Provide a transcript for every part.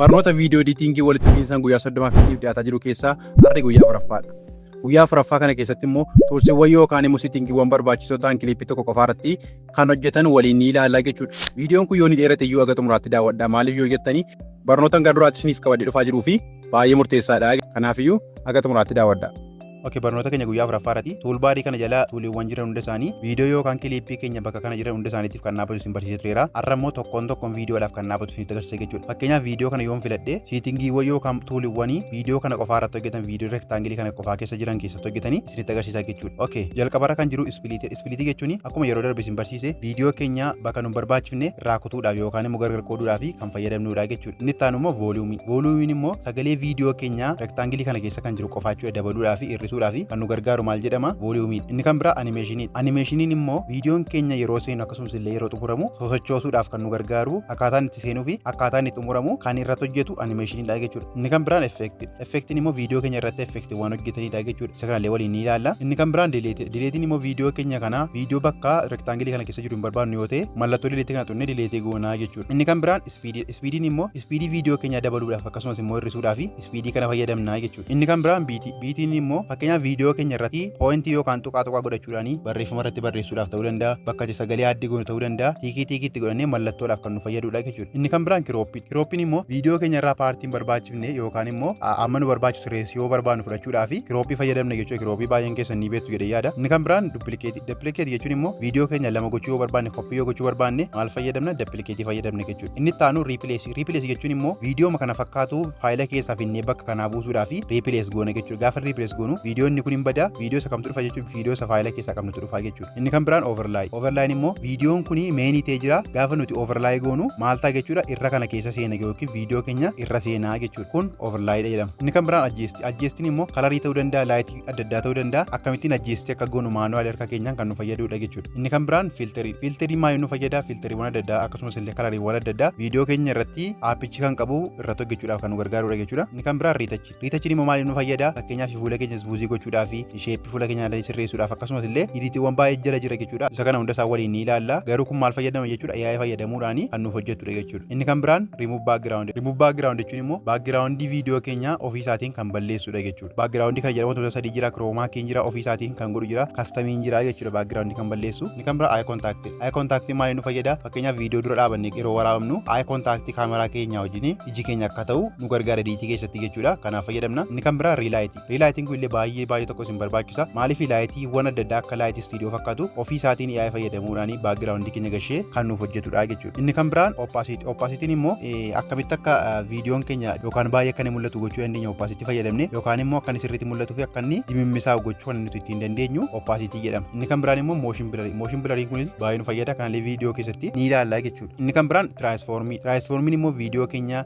Barnoota video editingii walitti fufiinsaan guyyaa 30f isiniif dhiyaataa jiru keessaa har'i guyyaa afuraffaadha. Guyyaa afuraffaa kana keessatti immoo toolsiiwwan yookaan immoo settingiiwwan barbaachisoo ta'an clippii tokko qofaa irratti kan hojjetan waliin ni ilaallaa jechuudha. Viidiyoon kun yoo ni dheerate iyyuu haga xumuraatti daawwadhaa. Maaliif yoo jettanii, barnoota gara duraatti isiniif qabadhee dhufaa jiruu fi baay'ee murteessaadha. Kanaafiyyuu haga xumuraatti daawwadhaa. Okay, barnoota keenya guyyaa afuraffaa irratti toolbarii kana jala tooliiwwan jiran hunda isaanii, viidiyoo yookaan clippii keenya bakka kana jiran hunda isaaniitiif kan dhaabbatu isin barsiisee tureera. Har'a immoo tokkoon tokkoon viidiyoodhaaf kan dhaabbatu isinitti agarsiisa jechuudha. Fakkeenyaaf, viidiyoo kana yoon filadhe, settingiiwwan yookaan tooliiwwanii viidiyoo kana qofaa irratti hojjetan, viidiyoo rectangleii kana qofaa keessa jiran keessatti hojjetanii isinitti agarsiisa jechuudha. Okay, jalqabarra kan jiru splitii. Splitii jechuun akkuma yeroo darbe isin barsiise, viidiyoo keenya bakka nu barbaachifne irraa kutuudhaaf yookaan immoo gargar qooduudhaaf kan fayyadamnudha jechuudha. Inni itti aanu immoo volumeii. Volumeiin immoo sagalee viidiyoo keenya rectangleii kana keessa kan jiru qofaa jechuudha, dabaluudhaa fi hir'isuudhaa fi kan nu gargaaru maal jedhama? Volumeiin. Inni kan biraa animationiin. Animationiin immoo viidiyoon keenya yeroo seenu, akkasumas illee yeroo xumuramu sosochoosuudhaaf kan nu gargaaru, akkaataan itti seenuu fi akkaataan itti xumuramu kan irratti hojjetu animationiidha jechuudha. Inni kan biraan effectii. Effectiin immoo viidiyoo keenya irratti effectiiwwan hojjetanidha jechuudha. Isa kanallee waliin ni ilaalla. Inni kan biraan deleteii. Deleteiin immoo viidiyoo keenya kana, viidiyoo bakka rectangleii kana keessa jiru hin barbaadnu yoo ta'e, mallattoo deleteii kana tuqnee deleteii goonaa jechuudha. Inni kan biraan speedii. Speediin immoo speedii viidiyoo keenya dabaluudhaaf, akkasumas immoo hir'isuudhaaf speedii kana fayyadamna jechuudha. Inni kan biraan beatii. Beatiin immoo fakkeenyaaf viidiyoo keenya irratti pointii yookaan tuqaa tuqaa godhachuudhaan barreeffama irratti barreessuudhaaf ta'uu danda'a. Bakka itti sagalee add goonu ta'uu danda'a. Tickii tickiitti godhannee mallattoodhaaf kan nu fayyadudha jechuudha. Inni kan biraan cropii. Cropiin immoo viidiyoo keenya irraa partiin barbaachifne yookaan immoo amma nu barbaachisu ratio barbaadnu fudhachuudhaaf cropii fayyadamna jechuudha. Cropii baay'een keessan ni beektu jedhee yaada. Inni kan biraan duplicateii. Duplicateii jechuun immoo viidiyoo keenya lama gochuu yoo barbaanne, copy yoo gochuu barbaanne, maal fayyadamna? Duplicateii fayyadamna jechuudha. Inni itti aanu replaceii. Replaceii jechuun immoo viidiyoo kana fakkaatu faayila keessaa finnee bakka kanaa buusuudhaaf replace goona jechuudha. Gaafa replace goonu viidiyoo inni kun hin bada, viidiyoo isa kamtu dhufa jechuudha? Viidiyoo isa faayila keessaa qabnutu dhufa jechuudha. Inni kan biraan overlay. Overlayin immoo viidiyoon kun mainii ta'ee jira. Gaafa nuti overlay goonu maal ta'a jechuudha? Irra kana keessa seena yookiin viidiyoo keenya irra seenaa jechuudha. Kun overlayidha jedhama. Inni kan biraan adjustii. Adjustiin immoo colorii ta'uu danda'a, lightii adda addaa ta'uu danda'a. Akkamittiin adjustii akka goonu manualii harka keenyaan kan nu fayyadudha jechuudha. Inni kan biraan filterii. Filterii maaliif nu fayyada? Filteriiwwan adda addaa, akkasumas illee coloriiwwan adda addaa viidiyoo keenya irratti appichi kan qabu irratti hojjechuudhaaf kan nu gargaarudha jechuudha. Inni kan biraan retouchii. Retouchiin immoo maaliif nu fayyada? Fakkeenyaaf, fuula keenya smoothii gochuudhaaf, shapeii fuula keenya sirreessuudhaaf, akkasumas illee editiiwwan baay'ee jala jira jechuudha. Isa kana hunda isaa waliin ni ilaalla. Garuu kun maal fayyadama jechuudha? AI fayyadamuudhaan kan nuuf hojjetudha jechuudha. Inni kan biraan remove background. Remove background jechuun immoo background viidiyoo keenya ofii isaatiin kan balleessudha jechuudha. Background kana jedhamu wantoota sadii jira. Chroma keyn jira, ofii isaatiin kan godhu jira, customiin jira jechuudha background kan balleessu. Inni kan biraa eye contact. Eye contact maaliif nu fayyada? Fakkeenyaaf, viidiyoo dura dhaabannee yeroo waraabnu eye contact kaameraa keenya wajjin iji keenya akka ta'u nu gargaara editii keessatti jechuudha. Kanaaf fayyadamna. Inni kan biraa relight. Relightiin kun illee baay'ee baay'ee tokko isin barbaachisa. Maaliif? Lightiiwwan adda addaa akka lightii studio fakkaatu ofii isaatiin AI fayyadamuudhaan background keenya gashee kan nuuf hojjetudha jechuudha. Inni kan biraan opacity. Opacityn immoo akkamitti akka viidiyoon keenya yookaan baay'ee akka inni mul'atu gochuu dandeenya opacity fayyadamne, yookaan immoo akka inni sirriitti mul'atuu fi akka inni dimimmisaa gochuu kan nuti ittiin dandeenyu opacity jedhama. Inni kan biraan immoo motion blurrii. Motion blurriin kunis baay'ee nu fayyada. Kanallee viidiyoo keessatti ni ilaalla jechuudha. Inni kan biraan transformii. Transformiin immoo viidiyoo keenya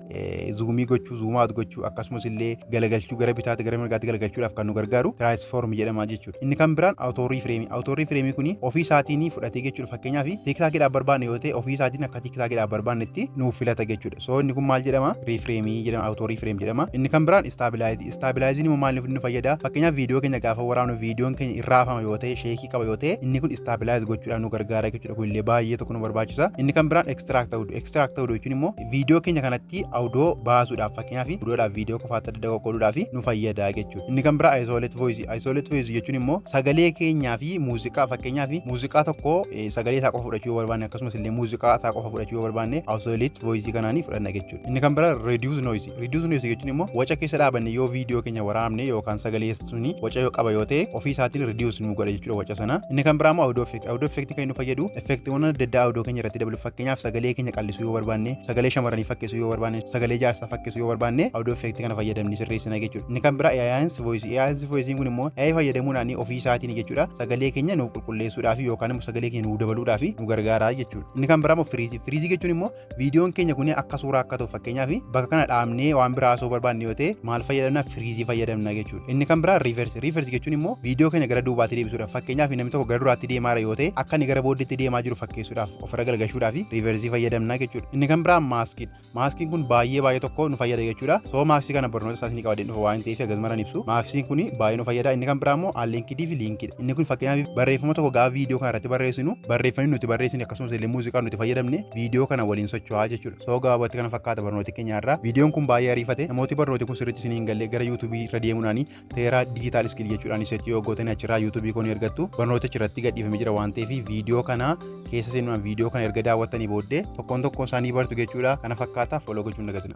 zoomii gochuu, zoom out gochuu, akkasumas illee galagalchuu, gara bitaatti gara mirgaatti galagalchuudhaaf kan nu gargaaru transform jedhama jechuudha. Inni kan biraan auto reframeii. Auto reframeii kuni ofii isaatiin fudhatee jechuudha. Fakkeenyaaf, TikTokiidhaaf barbaanne yoo ta'e, ofii isaatiin akka TikTokiidhaaf barbaannetti nuuf filata jechuudha. So inni kun maal jedhama? Reframeii jedhama. Auto reframe jedhama. Inni kan biraan stabilizeii. Stabilizeiin immoo maal nu fayyada? Fakkeenyaaf, viidiyoo keenya gaafa waraabnu viidiyoon keenya irraafama yoo ta'e, shakeii qaba yoo ta'e, inni kun stabilize gochuudhaan nu gargaara jechuudha. Kun illee baay'ee tokko nu barbaachisa. Inni kan biraan extract audio. Extract audio jechuun immoo viidiyoo keenya kanatti audio baasuudhaaf, fakkeenyaaf audioodhaaf viidiyoo qofaatti adda qoqqooduudhaaf nu fayyada jechuudha. Inni kan biraa isolate voice. Isolate voice jechuun immoo sagalee keenyaa fi muuziqaa, fakkeenyaaf muuziqaa tokko sagalee isaa qofa fudhachuu yoo barbaanne, akkasumas illee muuziqaa isaa qofa fudhachuu yoo barbaanne, isolate voice kanaanii fudhanna jechuudha. Inni kan biraa reduce noise. Reduce noise jechuun immoo waca keessa dhaabanne yoo viidiyoo keenya waraabne yookaan sagalee suni waca yoo qaba yoo ta'e, ofii isaatiin reduce nu godha jechuudha waca sana. Inni kan biraa immoo audio effect. Audio effect kan nu fayyadu effectiiwwan adda addaa audio keenya irratti dabalu. Fakkeenyaaf, sagalee keenya qal'isuu yoo barbaanne, sagalee shamarranii fakkeessuu yoo barbaanne, sagalee jaarsaa fakkeessuu yoo barbaanne, audio effect kana fayyadamni sirreessina jechuudha. Inni kan biraa AI voice. AI voice kun immoo AI fayyadamuudhaan ofii isaatiin jechuudha sagalee keenya nuuf qulqulleessuudhaaf yookaan immoo sagalee keenya nuuf dabaluudhaaf nu gargaara jechuudha. Inni kan biraa immoo freezeii. Freezeii jechuun immoo viidiyoon keenya kun akka suuraa akka ta'u, fakkeenyaaf bakka kana dhaabnee waan biraa osoo barbaanne yoo ta'e, maal fayyadamna? Freezeii fayyadamna jechuudha. Inni kan biraa reverse. Reverse jechuun immoo viidiyoo keenya gara duubaatti deebisuudhaaf, fakkeenyaaf namni tokko gara duraatti deemaa yoo ta'e, akka inni gara booddeetti deemaa jiru fakkeessuudhaaf, ofirra galagalchuudhaaf reverseii fayyadamna jechuudha. Inni kan biraa maskiidha. Maskiin kun baay'ee baay'ee tokko nu fayyada jechuudha. So maskii kana barnoota isaas ni qabadee dhufa waan ta'eef akkasumas ibsu. Maskiin kun baay'ee nu fayyada. Inni kan biraa immoo unlinked fi linked. Inni kun fakkeenyaaf barreeffama tokko gaafa viidiyoo kana irratti barreessinu, barreeffamni nuti barreessine akkasumas illee muuziqaa nuti fayyadamne viidiyoo kana waliin socho'aa jechuudha. So gabaabatti kana fakkaata barnooti keenya irraa. Viidiyoon kun baay'ee ariifate. Namooti barnooti kun sirriitti isin hin galle gara YouTubeii irra deemuudhaan Teeraa Digital Skill jechuudhaan search yoo gootanii achirraa YouTubeii kun ergattu, barnoota achirratti gadhiifamee jira waan ta'eef, viidiyoo kana keessa seenuudhaan viidiyoo kana erga daawwattanii booddee tokkoon tokkoon isaanii bartu jechuudha. Kana fakkaata, follow gochuun dagatina.